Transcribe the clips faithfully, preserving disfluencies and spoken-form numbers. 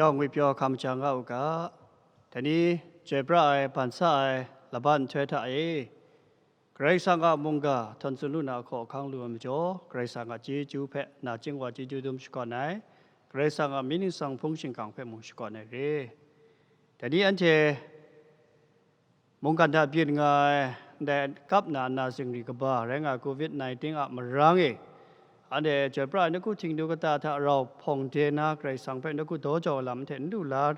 Yawng ngwipyaw hkam ja nga u ga, dai ni chyoi pra ai, ban sa ai laban nhtoi hta e, Karai Kasang a mungga htawn tsun lu na hkaw ahkang lu ai majaw, Karai Kasang a chyeju hpe nachying wa chyeju dum shakawn ai, Karai Kasang a myit ningsang hpung shingkang hpe mung shakawn ai re. Dai ni anhte mungkan hta byin nga ai, ndai kap na na zingri kaba rai nga ai covid nineteen a marang e, anhte chyoi pra ai nawku htingnu kata hta rau hpawng de na Karai Kasang hpe nawku daw jau ai lam hte n lu la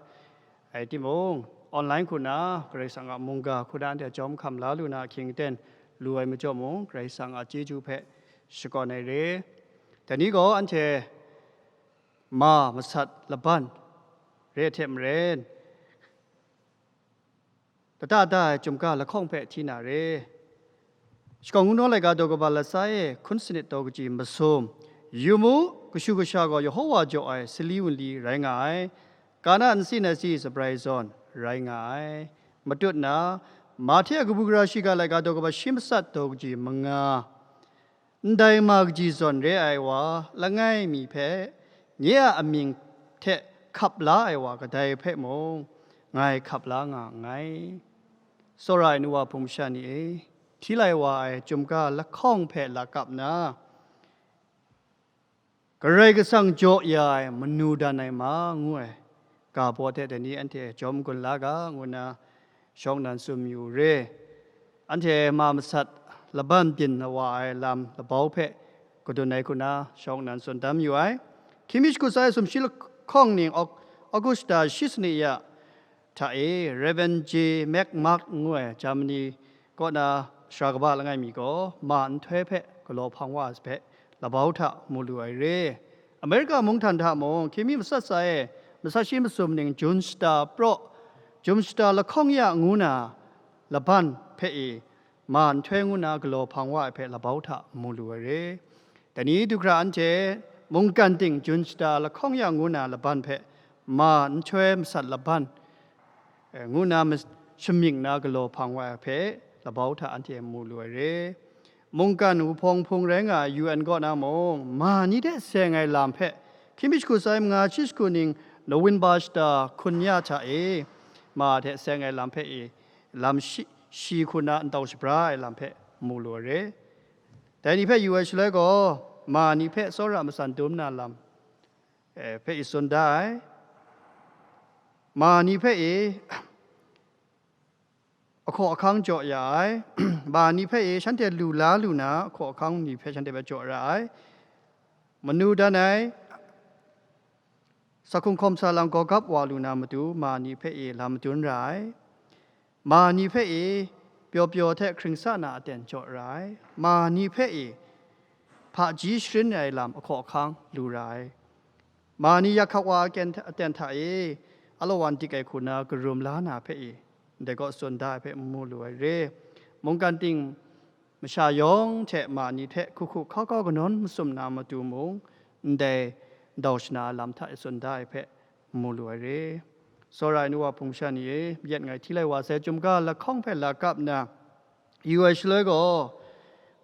ai timung, online hku na Karai Kasang a mungga hku na anhte jawm hkam la lu na ahkying aten lu ai majaw mung, Karai Kasang a chyeju hpe shakawn ai re. Dai ni gaw anhte ma masat laban re ai hte maren, lata da ai chyum ga lahkawng hpe hti na re. Shakawn Hkungdawn laika daw kaba latsa e hkun sanit daw kaji masum. Yu mu, kashu kasha gaw Yehova jaw ai sali wunli rai nga ai, kana nsin ai si sabrai zawn rai nga ai. Matut na, Mahte a kabu gara shiga laika daw kaba shi matsat daw kaji manga. Ndai ma kaji zawn re ai wa langai mi hpe, nye a amying hte hkap la ai wa kadai hpe mung, ngai hkap la nga nngai. Tsawra ai nu wa hpung masha ni e, hti lai wa ai chyum ga lahkawng hpe lakap nna, Karai Kasang jaw ya ai manu dan ai ma, ngu ai ga baw hte dai ni anhte jawm gun la ga, ngu nna shawng nnan tsun mayu re. Anhte ma masat laban byin na wa ai lam labau hpe kadun ai hku na shawng nnan tsun dan mayu ai. Hkying mi shagu sai sumshi lahkawng ning Au-, Augusta shi sani ya hta e, Rev. J. Mac Mark ngu ai Germany kaw na sara kaba langai mi gaw, ma nhtoi hpe galaw hpang wa ai hpe labau hta mu lu ai re. Amerika mung htan hta mung, hkying mi matsat sa e, matsat shi masum ning Jun shata praw, Jun shata lahkawng ya ngu na laban hpe e, ma nhtoi ngu na galaw hpang wa ai hpe labau hta mu lu ai re. Dai ni du hkra anhte mungkan ting Jun shata lahkawng ya ngu na laban hpe ma nhtoi masat laban, eh, ngu na mas-, shamying na galaw hpang wa ai hpe labau hta anhte mu lu ai re. Mungkan wuhpawng hpung rai nga ai U N kaw na mung, ma ni hte seng ai lam hpe, hkying mi shagu sai manga shi shagu ning November shata hkun ya hta e, ma hte seng ai lam hpe e, lam shi, shi hku na ntau shabra ai lam hpe mu lu ai re. Dai ni hpe yu ai shaloi gaw, ma ni hpe tsawra matsan dum na lam, eh, hpe e tsun da ai. Ma ni hpe e, ahkaw ahkang jaw ya ai. Ma ni hpe e shanhte lu la lu na, ahkaw ahkang ni hpe shanhte hpe jaw ra ai. Manu dan ai, sa hkung hkawm sa lang gawgap wa lu na matu, ma ni hpe e lam madun ra ai. Ma ni hpe e pyaw pyaw hte hkring sa na aten jaw ra ai. Ma ni hpe e hpaji sharin ai lam ahkaw ahkang lu ra ai. Ma ni yak hkak wa aten, aten hta e alawan dik ai hku na karum la na hpe e, ndai kaw tsun da ai hpe mu lu ai re. Mungkan ting masha yawng hte ma ni hte hku hku hkau hkau kanawn masum na matu mung, ndai ndau shana ai lam hta e tsun da ai hpe mu lu ai re. Tsawra ai nu wa hpung sha ni e, yet ngai hti lai wa sai, chyum ga lahkawng hpe lakap nna, yu ai shaloi gaw,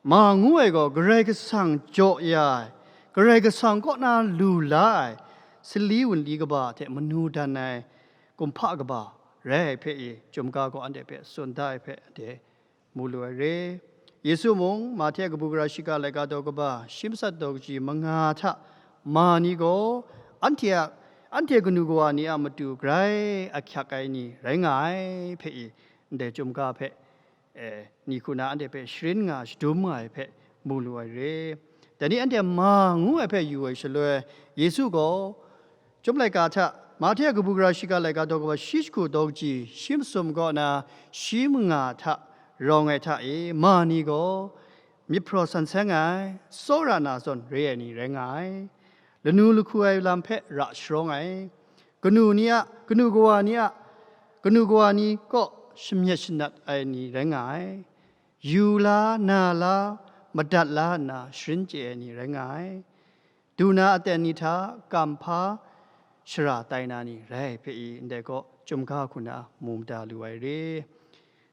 ma ngu ai gaw Karai Kasang jaw ya ai, Karai Kasang kaw na lu la ai, sali wunli kaba hte manu dan ai kumhpa kaba rai ai hpe e, chyum ga gaw anhte hpe tsun da ai hpe anhte mu lu ai re. Yesu mung, Mahte a kabu gara shiga laika daw kaba, shi matsat daw kaji manga hta ma ni gaw, anhte a, anhte kanu kawa ni a matu grai ahkyak ai ni rai nga ai hpe e, ndai chyum ga hpe, eh, ni hku na anhte hpe sharin nga, shadum nga ai hpe mu lu ai re. Dai ni anhte ma ngu ai hpe yu ai shaloi, Yesu gaw, Chyum laika hta, Mahte a kabu gara shiga laika daw kaba shi jahku daw kaji shi masum kaw na shi manga hta rawng ai hta e, ma ni gaw myit hpraw san seng ai, tsawra na zawn re ai ni rai nga ai. Lanu lahku ai lam hpe ra sharawng ai. Kanu ni a, kanu kawa ni a, kanu kawa ni kaw shamyet shanat ai ni rai nga ai. Yu la, na la, madat la nna sharin chye ai ni rai nga ai. Du na aten ni hta kamhpa shara tai na ni rai hpe i, ndai gaw chyum ga hku na mu mada lu ai re.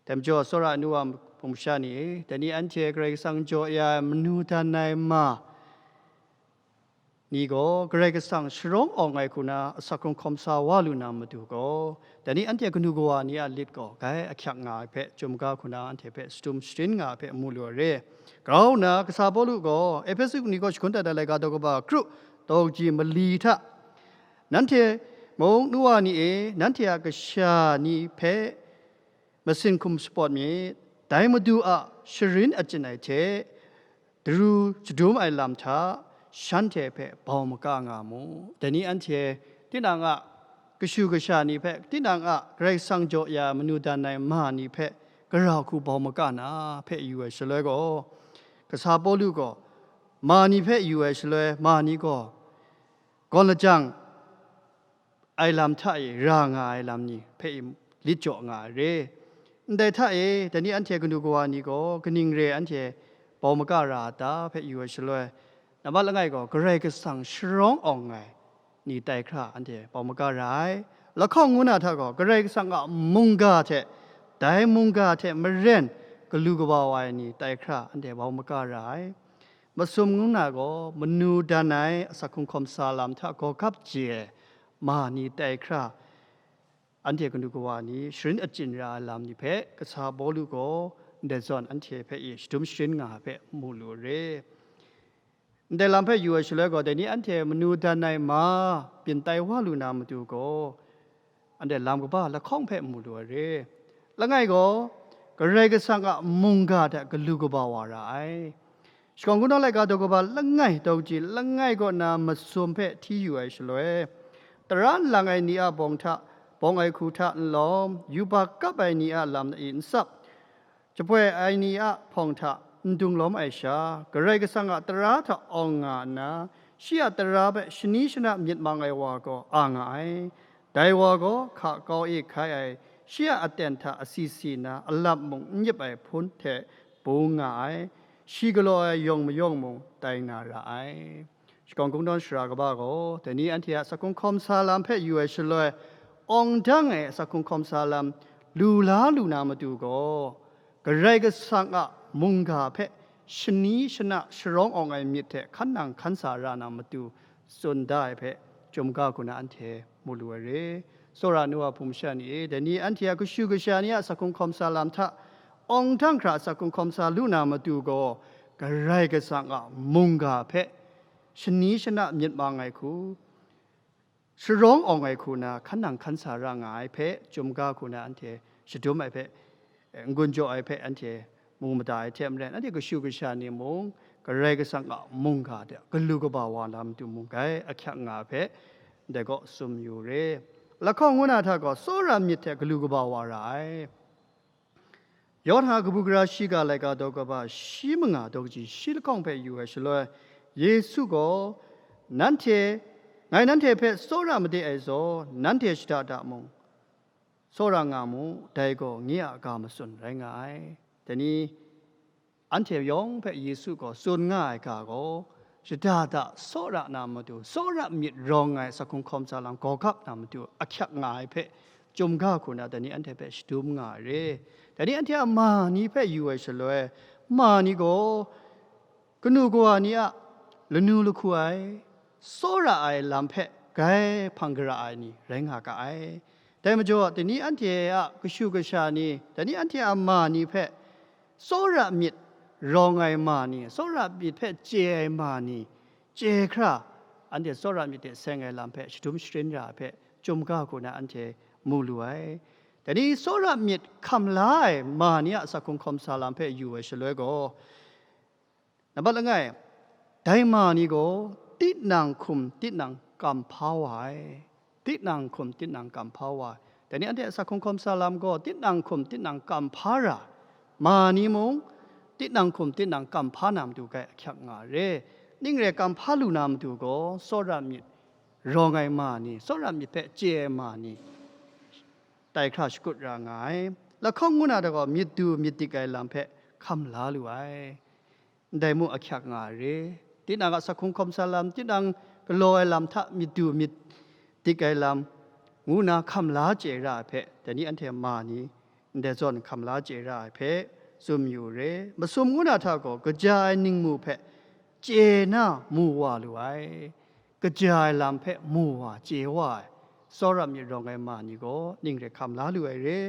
Dai majaw, tsawra ai nu wa hpung masha ni e, dai ni anhte Karai Kasang jaw ya ai manu dan ai ma, ni gaw Karai Kasang sharawng awng ai hku na asak hkrung hkawm sa wa lu na matu gaw, dai ni anhte kanu kawa ni a lit gaw grai ahkyak nga ai hpe, chyum ga hku na anhte hpe shadum sharin nga ai hpe mu lu ai re. Grau nna, kasa Pawlu gaw Ehpesu ni kaw shagun dat ai laika daw kaba kru, daw kaji mali hta, nanhte mung nu wa ni e, nanhte a kasha ni hpe masin hkum shapawt myit, dai Madu a sharin achyin ai hte daru shadum ai lam hta shanhte hpe bau maka nga mu. Dai ni anhte tinang a kashu kasha ni hpe, tinang a Karai Kasang jaw ya manu dan ai ma ni hpe gara hku bau maka na hpe yu ai shaloi gaw, kasa Pawlu gaw ma ni hpe yu ai shaloi, ma ni gaw gawn lajang ai lam hta e ra nga ai lam ni hpe lit jaw nga ai re. Ndai hta e, dai ni anhte kanu kawa ni gaw kaning re anhte bau maka ra a ta hpe yu ai shaloi, nambat langai gaw Karai Kasang sharawng awng ai ni tai hkra anhte bau maka ra ai. Lahkawng ngu na hta gaw Karai Kasang a mungga hte, dai mungga hte maren galu kaba wa ai ni tai hkra anhte bau maka ra ai. Masum ngu na gaw manu dan ai asak hkrung hkawm sa lam hta gawgap chye ai ma ni tai hkra anhte kanu kawa ni sharin achyin ra ai lam ni hpe kasa Pawlu gaw ndai zawn anhte hpe e shadum sharin nga ai hpe mu lu re. Ndai lam hpe yu ai shaloi gaw, dai ni anhte manu dan ai ma byin tai wa lu na matu gaw, anhte lam kaba lahkawng hpe mu lu ai re. Langai gaw, Karai Kasang a mungga hta galu kaba wa ra ai. Shakawn Kungdawn laika daw kaba langai daw kaji langai kaw na masum hpe hti yu ai shaloi, tara nlang ai ni a bawng hta, bawng ai hku hta n lawm, yuba kap ai ni a lam e n tsap, jahpoi ai ni a hpawng hta n dung lawm ai sha, Karai Kasang a tara hta awng nga nna, shi a tara hpe shani shana myit mang ai wa gaw a nga ai. Dai wa gaw hka kau e hkai ai, shi a aten hta asi si nna, alap mung n yip ai hpun hte bung nga ai, shi galaw ai yawng mayawng mung tai na ra ai. Shakawn Kungdawn shara kaba gaw, dai ni anhte a asak hkrung hkawm sa lam hpe yu ai shaloi, awng dang ai asak hkrung hkawm sa lam lu la lu na matu gaw, Karai Kasang a mungga hpe shani shana sharawng awng ai myit hte hkan nang hkan sa ra na matu tsun da ai hpe, chyum ga hku na anhte mu lu ai re. Tsawra nu wa hpung masha ni e, dai ni anhte a kashu kasha ni a asak hkrung hkawm sa lam hta, awng dang hkra asak hkrung hkawm sa lu na matu gaw, Karai Kasang a mungga hpe shani shana myit mang ai hku, sharawng awng ai hku na hkan nang hkan sa ra nga ai hpe, chyum ga hku na anhte shadum ai hpe, n-gun jaw ai hpe anhte mu mada ai hte maren, anhte kashu kasha ni mung Karai Kasang a mungga de galu kaba wa na matu mung grai ahkyak nga ai hpe, ndai gaw tsun yu re. Lahkawng ngu na hta gaw, tsawra myit hte galu kaba wa ra ai. Yawhan a kabu gara shiga laika daw kaba shi manga daw kaji shi lahkawng hpe yu ai shaloi, Yesu gaw, nanhte, ngai nanhte hpe tsawra made ai zawn, nanhte shada da mung, tsawra nga mu, dai gaw nye a ga matsun rai nga ai. Dai ni, anhte yawng hpe Yesu gaw tsun nga ai ga gaw, shada da tsawra na matu, tsawra myit rawng ai asak hkrung hkawm sa lam gawgap na matu ahkyak nga ai hpe, chyum ga hku na dai ni anhte hpe shadum nga ai re. Dai ni anhte a ma ni hpe yu ai shaloi, ma ni gaw kanu kawa ni a lanu lahku ai, tsawra ai lam hpe grai hpang gara ai ni rai nga ga ai. Dai majaw, dai ni anhte a kashu kasha ni, dai ni anhte a ma ni hpe tsawra myit rawng ai ma ni, tsawra myit hpe chye ai ma ni, chye hkra, anhte tsawra myit de seng ai lam hpe shadum sharin ra ai hpe, chyum ga hku na anhte mu lu ai. Dai ni tsawra myit hkam la ai ma ni a asak hkrung hkawm sa lam hpe yu ai shaloi gaw, nambat langai, dai ma ni gaw tinang hkum tinang kam hpa wa ai. Tinang hkum tinang kam hpa wa ai. Dai ni anhte asak hkrung hkawm sa lam gaw tinang hkum tinang kam hpa ra, ma ni mung tinang hkum tinang kam hpa na matu grai ahkyak nga ai re. Ning re kam hpa lu na matu gaw, tsawra myit rawng ai ma ni, tsawra myit hpe chye ai ma ni, tai hkra shakut ra nga ai. Lahkawng ngu na hta gaw, myit du myit dik ai lam hpe hkam la lu ai. Ndai mung ahkyak nga ai re. Tinang a asak hkrung hkawm sa lam, tinang galaw ai lam hta myit du myit dik ai lam, ngu na hkam la chye ra ai hpe, dai ni anhte ma ni ndai zawn hkam la chye ra ai hpe tsun yu re. Masum ngu na hta gaw, kaja ai ningmu hpe chye na mu wa lu ai. kaja ai lam hpe mu wa, chye wa ai, tsawra myit rawng ai ma ni gaw ning re hkam la lu ai re.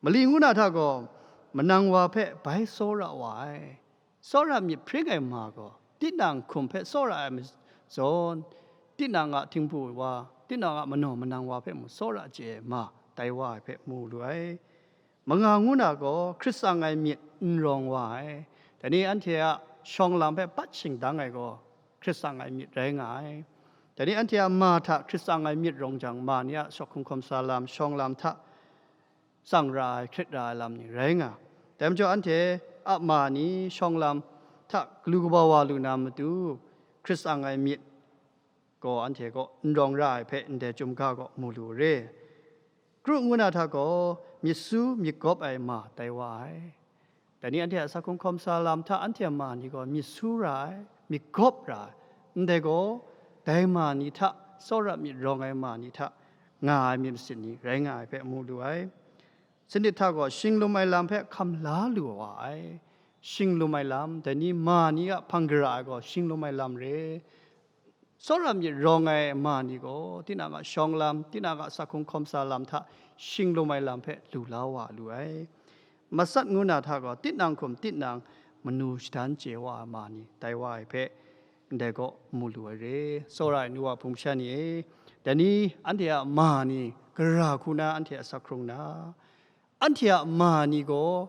Mali ngu na hta gaw, manang wa hpe bai tsawra wa ai. Tsawra myit hpring ai ma gaw, tinang hkum hpe tsawra ai mazawn, tinang a htingbu wa, tinang a manaw manang wa hpe mung tsawra chye ai ma, tai wa ai hpe mu lu ai. Manga ngu na gaw, hkrit tsang ai myit n rawng wa ai. Dai ni anhte a shawng lam hpe pat shingdang ai gaw, hkrit tsang ai myit rai nga ai. Dai ni anhte a ma hta hkrit tsang ai myit rawng jang, ma ni a shawk hkum hkawm sa lam, shawng lam hta tsang ra ai, hkrit ra ai lam ni rai nga. Dai majaw, anhte a ma ni shawng lam hta galu kaba wa lu na matu, hkrit tsang ai myit gaw anhte kaw n rawng ra ai hpe ndai chyum ga gaw mu lu re. Kru ngu na hta gaw, myit su myit gawp ai ma tai wa ai. Dai ni anhte a sa hkum hkawm sa lam hta anhte a ma ni gaw myit su ra ai, myit gawp ra ai. Ndai gaw, dai ma ni hta, tsawra myit rawng ai ma ni hta nga ai myit masin ni rai nga ai hpe mu lu ai. Sanit hta gaw, shinglum ai lam hpe hkam la lu wa ai. Shinglum ai lam, dai ni ma ni a hpang gara ai gaw, shinglum ai lam re. Tsawra myit rawng ai ma ni gaw, tinang a shawng lam, tinang a sa hkum hkawm sa lam hta shinglum ai lam hpe lu la wa lu ai. Matsat ngu na hta gaw, tinang hkum tinang manu shadan chye wa ai ma ni tai wa ai hpe, ndai gaw mu lu ai re. Tsawra ai nu wa hpung masha ni e, dai ni anhte a ma ni gara hku na anhte a sa hkrung na, anhte a ma ni gaw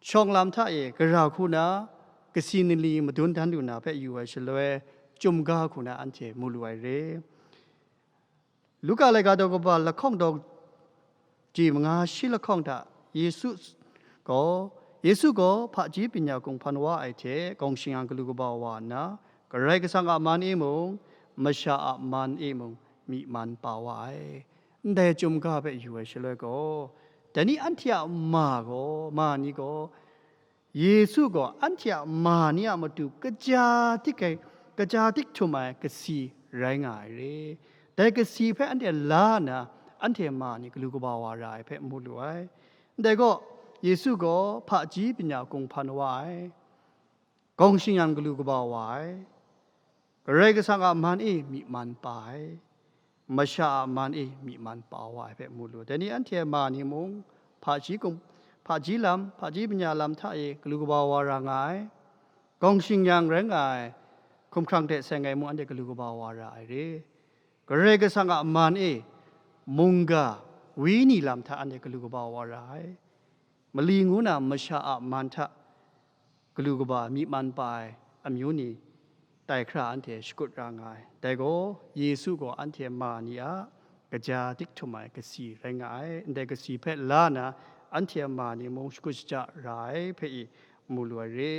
shawng lam hta e gara hku na, kasi nali madun dan lu na hpe yu ai shaloi, chyum ga hku na anhte mu lu ai re. Luka laika daw kaba lahkawng daw ji manga shi lahkawng hta, Yesu gaw, Yesu gaw hpaji byin ya kunghpan wa ai hte gawng shing-yang galu kaba wa nna, Karai Kasang a man e mung, masha a man e mung, myi man pa wa ai. Ndai chyum ga hpe yu ai shaloi gaw, dai ni anhte a ma gaw, ma ni gaw, Yesu gaw anhte a ma ni a matu kaja dik ai, kaja dik htum ai kasi rai nga ai re. Dai kasi hpe anhte la nna, anhte ma ni galu kaba wa ra ai hpe mu lu ai. Ndai gaw, Yesu gaw hpaji byin ya kunghpan wa ai, gawng shing-yang galu kaba wa ai, Karai Kasang a man e myi man pa ai, masha a man e myi man pa wa ai hpe mu lu. Dai ni anhte a ma ni mung, hpaji kum, hpaji lam, hpaji byin ya lam hta e galu kaba wa ra nga ai, gawng shing-yang rai nga ai, hkumhkrang hte seng ai mung anhte galu kaba wa ra ai re. Karai Kasang a man e mungga, wenyi lam hta anhte galu kaba wa ra ai. Mali ngu na masha a man hta galu kaba myi man pa ai amyu ni tai hkra anhte shakut ra nga ai. Dai gaw, Yesu gaw anhte ma ni a kaja dik htum ai kasi rai nga ai. Ndai kasi hpe la na, anhte a ma ni mung shakut shaja ra ai hpe i mu lu ai re.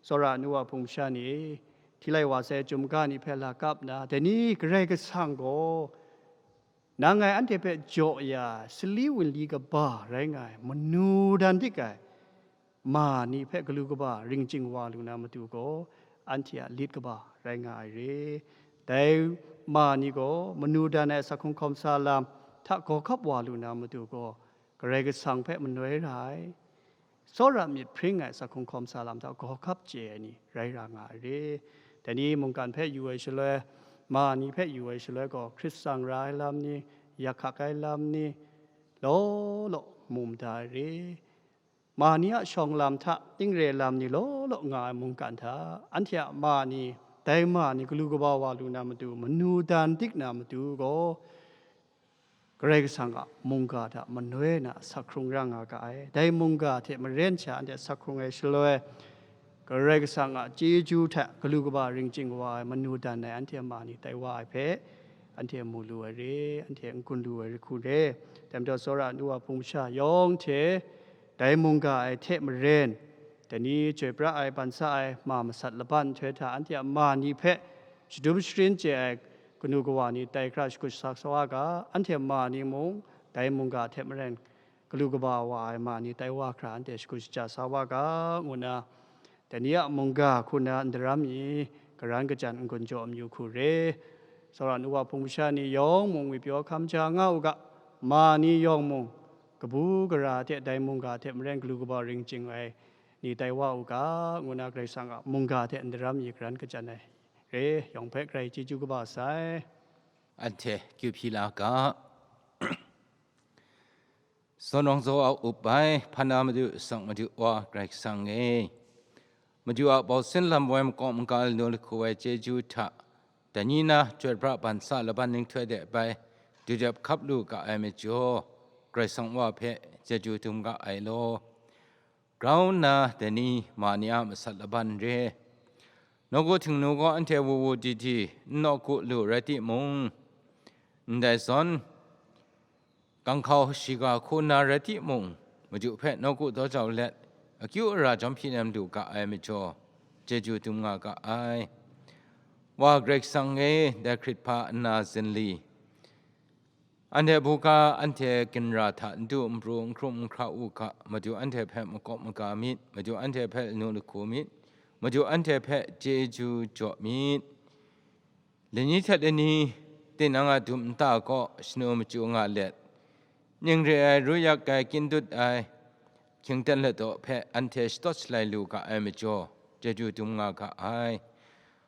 Tsawra nu wa hpung masha ni, hti lai wa sai chyum ga ni hpe la kap na, dai ni Karai Kasang gaw, nang ngai anhte hpe jaw ya, sali wunli kaba rai nga ai, manu dan dik ai, ma ni hpe galu kaba ringchying wa lu na matu gaw, anhte a lit kaba rai nga ai re. Dai ma ni gaw, manu dan ai sa hkum hkawm sa lam hta gawhkap wa lu na matu gaw, Karai Kasang hpe manoi ra ai, tsawra myit hpring ai sa hkum hkawm sa lam hta gawhkap chye ai ni rai ra nga ai re. Dai ni mungkan hpe yu ai shaloi, ma ni hpe yu ai shaloi gaw, hkrit tsang ra ai lam ni, yak hkak ai lam ni, law law mu mada ai re. Ma ni a shawng lam hta ning re lam ni law law nga ai mungkan hta, anhte a ma ni, dai ma ni galu kaba wa lu na matu, manu dan dik na matu gaw, Karai Kasang a mungga hta manoi na sa hkrung ra nga ga ai. Dai mungga hte maren sha anhte sa hkrung ai shaloi, Karai Kasang a chyeju hta galu kaba ringchying wa ai, manu dan ai anhte a ma ni tai wa ai hpe, anhte mu lu ai re, anhte n-gun lu ai re hku re. Dai majaw, tsawra nu wa hpung masha yawng hte dai mungga ai hte maren, dai ni chyoi pra ai, ban sa ai, ma masat laban nhtoi hta anhte a ma ni hpe shadum sharin chye ai kanu kawa ni tai hkra shakut shasak sa wa ga, anhte ma ni mung dai mungga hte maren galu kaba wa ai ma ni tai wa hkra anhte shakut shaja sa wa ga, ngu na, dai ni a mungga hku na n daram mi, karan kajan n-gun jaw amyu hku re. Tsawra nu wa hpung masha ni yawng mung ngwi pyaw hkam ja nga u ga, ma ni yawng mung kabu gara hte dai mungga hte maren galu kaba ringchying ai ni tai wa u ga, ngu na Karai Kasang a mungga hte n daram mi karan kajan ai re, yawng hpe grai chyeju kaba sai. Anhte kyu hpyi la ga. Sawnawng zaw a up ai, hpan na Madu Sang Madu Wa Karai Kasang e, Madu a bau sin lam woi makawp maga lanu lahku ai chyeju hta, dai ni na chyoi pra ban sa laban ninghtoi de bai, du dep hkap lu ga ai majaw, Karai Kasang Wa hpe chyeju dum ga ai law. Grau nna dai ni ma ni a masat laban re. Nawku Htingnu gaw anhte wu wu di di n nawku lu rai timung, ndai zawn, ganghkau shiga hku na rai timung, Madu hpe nawku daw jau let, akyu ara jawm hpyi nem lu ga ai majaw, chyeju dum nga ga ai. Wa Karai Kasang e, dai hkrit hpa nna zinli, anhte buga, anhte ginra hta n du n pru, n hkrum n hkra u ga, Madu anhte hpe makawp maga myit, Madu anhte hpe lanu lahku myit, Madu anhte hpe chyeju jaw myit. Lani hte lani, tinang a dum nta kaw shanu machyu nga let, ning re ai, ru yak ai, kyin dut ai, hkyingten ladaw hpe anhte shatawt shalai lu ga ai majaw, chyeju dum nga ga ai.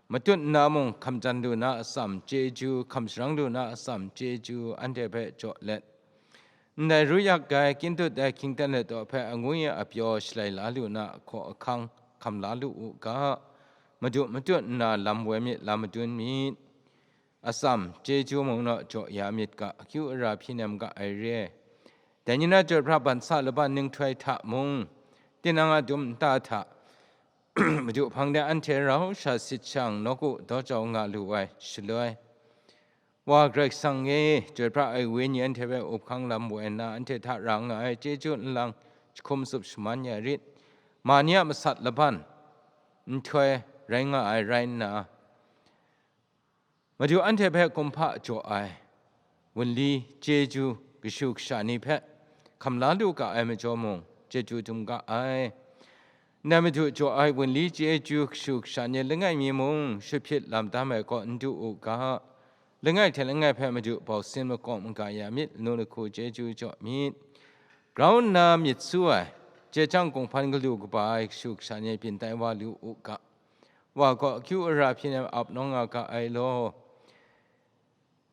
Matut nna mung hkam jan lu na atsam chyeju, hkam sharang lu na atsam chyeju anhte hpe jaw let, ndai ru yak ai, kyin dut ai, hkyingten ladaw hpe angwi apyaw shalai la lu na ahkaw ahkang hkam la lu u ga, Madu matut nna lam woi myit, lam madun myit. Atsam chyeju mung naw jaw ya myit ga, akyu ara hpyi nem ga ai re. Dai ni na chyoi pra ban sa laban ninghtoi hta mung, tinang a dum nta hta, Madu hpang de anhte rau sha sit shang, nawku daw jau nga lu ai shaloi, Wa Karai Kasang e, chyoi pra ai Wenyi anhte hpe up hkang lam woi nna, anhte hta ra nga ai chyeju nlang jahkum tsup shaman ya rit. Ma ni a masat laban nhtoi rai nga ai rai nna, Madu anhte hpe kumhpa jaw ai, wunli chyeju kashu kasha ni hpe hkam la lu ga ai majaw mung, chyeju dum ga ai. Ndai Madu jaw ai wunli chyeju kashu kasha ni langai mi mung, shut hpyit lam dam ai kaw n du u ga, langai hte langai hpe Madu bau sin makawp maga ya myit, lanu lahku chyeju jaw myit. Grau nna myit su ai, chye chyang kunghpan galu kaba ai kashu kasha ni byin tai wa lu u ga, Wa gaw akyu ara hpyi nem ap nawng nga ga ai law.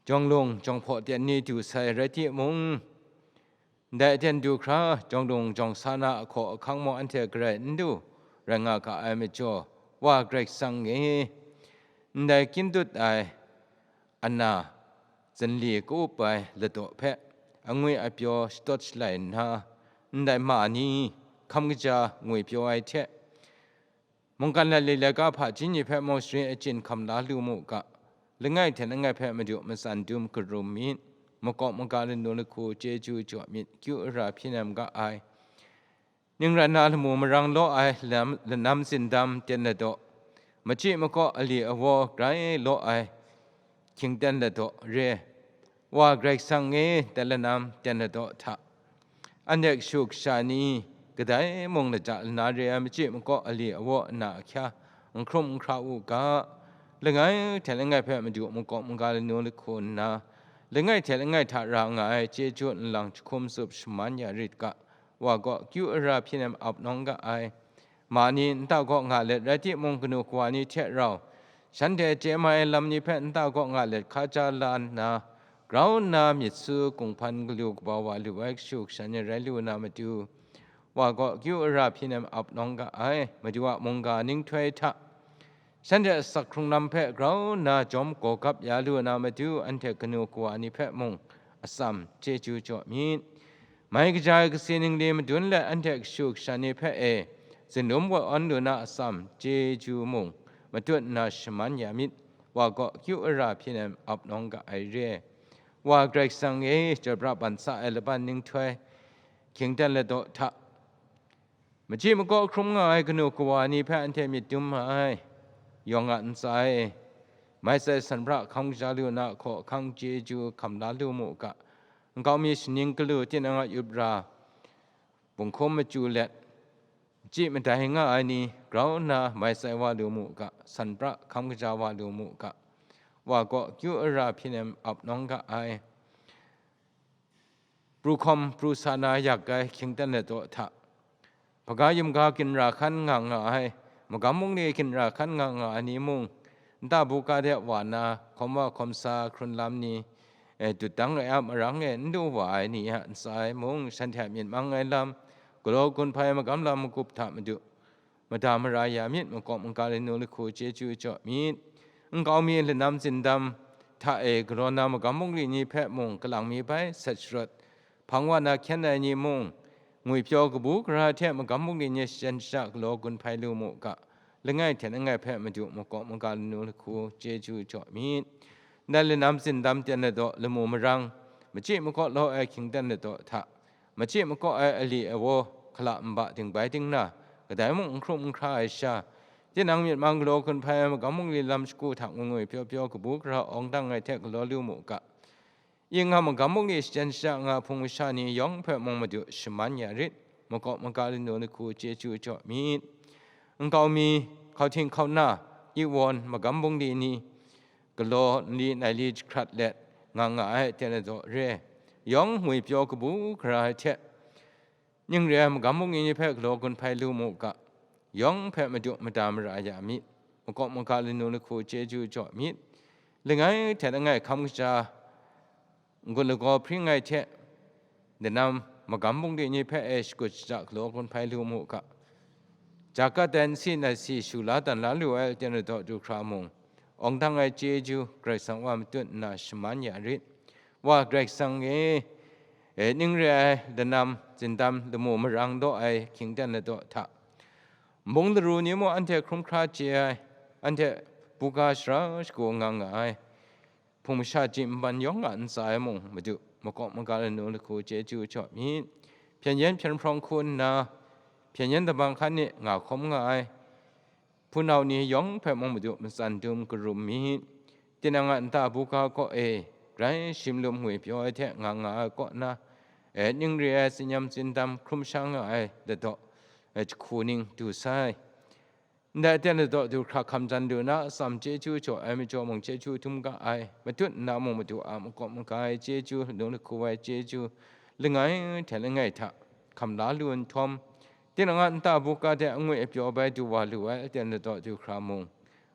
Jawng lung jawng hpaw ten ni du sai rai timung, ndai aten du hkra, jawng lung jawng sa na ahkaw ahkang mung anhte garai n du rai nga ga ai majaw, Wa Karai Kasang e, ndai kyin dut ai ana, zinli ka-up ai ladaw hpe, angwi apyaw shatawt shalai nna, ndai ma ni, hkam kaja ngwi pyaw ai hte, mungkan lai le laika hpaji ni hpe mung sharin achyin hkam la lu mu ga, langai hte langai hpe Madu matsan dum karum myit, makawp maga lanu lahku chyeju jaw myit, kyu ara hpyi nem ga ai. Ning rai nna lamu marang law ai lam-, lanam zindam ten ladaw, machyi makaw ali awaw grai law ai hkyingten ladaw re. Wa Karai Kasang e, dai lanam ten ladaw hta, anhte kashu kasha ni kadai mung laja lana re ai machyi makaw ali awaw ana ahkya n hkrum n hkra u ga, langai hte langai hpe Madu makawp maga lanu lahku nna, langai hte langai hta ra nga ai chyeju nlang jahkum tsup shaman ya rit ga, Wa gaw akyu ara hpyi nem ap nawng ga ai. Ma ni nta gaw nga let rai timung, kanu kawa ni hte rau, shanhte chye mai ai lam ni hpe nta gaw nga let hkaja la nna, grau nna myit su kunghpan galu kaba wa lu ai kashu kasha ni rai lu na matu, Wa gaw akyu ara hpyi nem ap nawng ga ai. Madu a mungga ninghtoi hta, shanhte asak hkrung lam hpe grau nna jawm gaw gap ya lu na matu, anhte kanu kawa ni hpe mung atsam chyeju jaw myit. Mai kaja ai kasi ningli madun let anhte kashu kasha ni hpe e, zinlum woi awn lu na atsam chyeju mung matut nna shaman ya myit. Wa gaw akyu ara hpyi nem ap nawng ga ai re. Wa Karai Kasang e, chyoi pra ban sa ai laban ninghtoi, hkyingten ladaw hta, machyi makaw hkrum nga ai kanu kawa ni hpe anhte myit dum ma ai. Yawng a ntsa e, mai sai san pra hkam kaja lu na ahkaw ahkang chyeju hkam la lu mu ga, nkau mi shaning galu tinang a yup ra, bunghkum machyu let, machyi madai nga ai ni grau nna mai sai wa lu mu ga, san pra hkam kaja wa lu mu ga, Wa gaw akyu ara hpyi nem ap nawng ga ai. Pru hkawm pru sa na yak ai hkyingten ladaw hta, hpaga yumga ginra hkan nga nga ai, magam mung ni ginra hkan nga nga ai ni mung, nta buga de wa na, hkawm wa hkawm sa hkrun lam ni, e, dut dang ai a marang e n du wa ai ni a ntsa e mung, shanhte a myit mang ai lam, galaw gun hpai magam lam magup hta madu, mada mara ya myit, makawp maga lanu lahku chyeju jaw myit. Nkau mi lanam zindam hta e galaw na magam bungli ni hpe mung kalang mi bai sat sharawt, hpang wa na hkyen ai ni mung, ngwipyaw kabu gara hte magam bungli ni shajan shaja galaw gun hpai lu mu ga, langai hte langai hpe madu makawp maga lanu lahku chyeju jaw myit. Ndai lanam zindam ten ladaw lamu marang, machyi makaw law ai hkying ten ladaw hta, machyi makaw ai ali awaw, hkala nba dingbai dingna, kadai mung n hkrum n hkra ai sha, tinang myit mang galaw gun hpai ai magam bungli lam shagu hta ngwi ngwi pyaw pyaw kabu gara awng dang ai hte galaw lu mu ga, ing a magam bungli shajan shaja nga hpung masha ni yawng hpe mung madu shaman ya rit, makawp maga lanu lahku chyeju jaw myit. Nkau mi, hkauhting hkauna, iwawn magam bungli ni, galaw nli nai li jahkrat let nga nga ai ten ladaw re, yawng ngwipyaw kabu gara ai hte, ning re ai magam bungli ni hpe galaw gun hpai lu mu ga, yawng hpe madu mada mara ya myit, makawp maga lanu lahku chyeju jaw myit. Langai hte langai hkam kaja, n-gun lagaw hpring ai hte, lanam magam bungli ni hpe e shakut shaja galaw gun hpai lu mu ga, jakat ai nsi nat si shu la dan la lu ai ten ladaw du hkra mung, awng dang ai chyeju Karai Kasang wa matut nna shaman ya rit. Wa Karai Kasang e, e ning re ai lanam zindam lamu marang daw ai hkying ten ladaw hta, nbung laru ni mung anhte hkrum hkra chye ai, anhte buga shara shagu nga nga ai, hpung masha ji nban yawng a ntsa e mung madu makawp maga lanu lahku chyeju jaw myit. Hpyen yen hpyen hprawng hku nna, hpyen yen dabang hkan e nga hkawm nga ai hpunau ni yawng hpe mung madu matsan dum karum myit. Tinang a nta buga kaw e grai shim lum ngwi pyaw ai hte nga nga ai kaw na, e ning re ai tsinyam tsindam hkrum sha nga ai ladaw, e jahku ning du sai. Ndai ten ladaw du hkra hkam jan lu na atsam chyeju jaw ai majaw mung chyeju dum ga ai, matut nna mung madu a makawp maga ai chyeju lanu lahku ai chyeju langai hte langai hta hkam la lu nhtawm, tinang a nta buga de angwi apyaw bai du wa lu ai aten ladaw du hkra mung,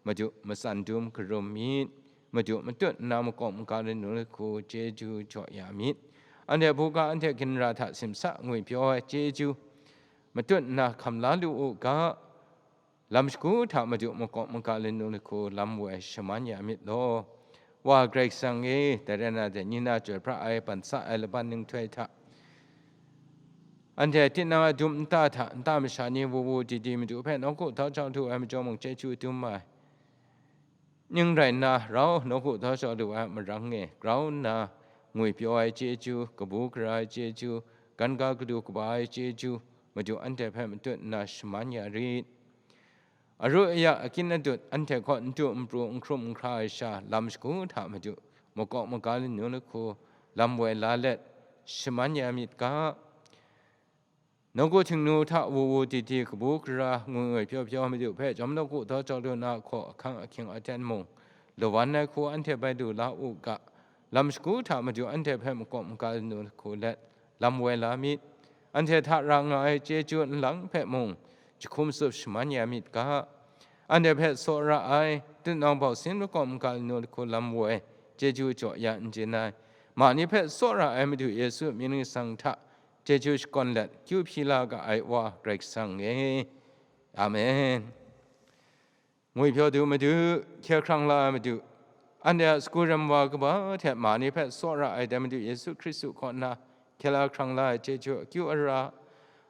madu matsan dum karum myit, madu matut nna makawp maga lanu lahku chyeju jaw ya myit. Anhte buga anhte ginra hta simsa ngwi pyaw ai chyeju matut nna hkam la lu u ga, lam shagu hta madu makawp maga lanu lahku lam woi shaman ya myit law. Wa Karai Kasang e, dai rai na dai ni na chyoi pra ai ban sa ai laban ninghtoi hta, anhte tinang a dum nta hta nta masha ni wu wu di di madu hpe nawku htau jau lu ai majaw mung chyeju dum ai. Ning rai nna, rau nawku htau jau lu ai marang e grau nna, ngwi pyaw ai chyeju, kabu gara ai chyeju, gan ga gadu kaba ai chyeju, madu anhte hpe matut nna shaman ya rit. Aru aya, akyin adut, anhte kaw n du n pru, n hkrum n hkra ai sha, lam shagu hta madu makawp maga lanu lahku lam woi la let, shaman ya myit ga. Nawku htingnu hta wu wu di di, kabu gara ngwi ngwi pyaw pyaw madu hpe chyawm nawku htau jau lu na hkaw ahkang ahkying aten mung, lawan ai hku anhte bai lu la u ga, lam shagu hta madu anhte hpe makawp maga lanu lahku let, lam woi la myit. Anhte hta ra nga ai chyeju nlang hpe mung, jahkum tsup shaman ya myit ga. Anhte hpe tsaw ra ai, tutnawng bau sin makawp maga lanu lahku lam woi, chyeju jaw ya n chyen ai, ma ni hpe tsaw ra ai Madu Yesu mying ningsang hta chyeju shakawn let, kyu hpyi la ga ai Wa Karai Kasang e. Amen. Ngwipyaw du madu, hkye hkrang la ai madu, anhte a sagu rem wa kaba hte ma ni hpe tsaw ra ai dai Madu Yesu Hkristu kaw na hkye la hkrang la ai chyeju akyu ara,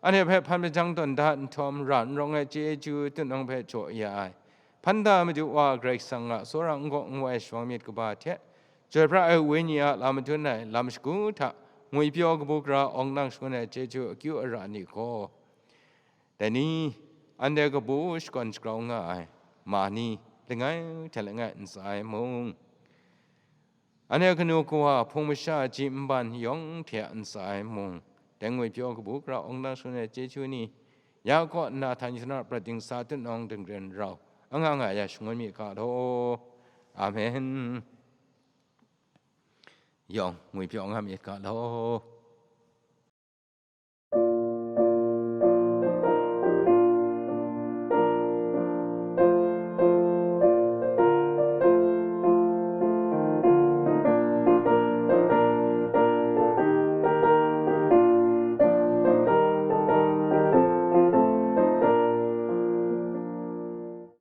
anhte hpe hpan majang tawn da nhtawm, ra n rawng ai chyeju tutnawng hpe jaw ya ai, hpan da Madu Wa Karai Kasang a tsawra n gaw n wai shawng myit kaba hte, chyoi pra ai Wenyi a lam madun ai lam shagu hta ngwipyaw kabu gara awng nang shangun ai chyeju akyu ara ni gaw, dai ni, anhte kabu shakawn shagrau nga ai ma ni, langai hte langai ntsa ai mung, anhte kanu kawa hpung masha ji nban yawng hte a ntsa ai mung, dai ngwipyaw kabu gara awng nang shangun ai chyeju ni, ya kaw nna htan shana prat dingsa tutnawng dingren rau, anga nga ya shangun mi ga law. Amen. Yawng ngwipyaw nga myit ga law.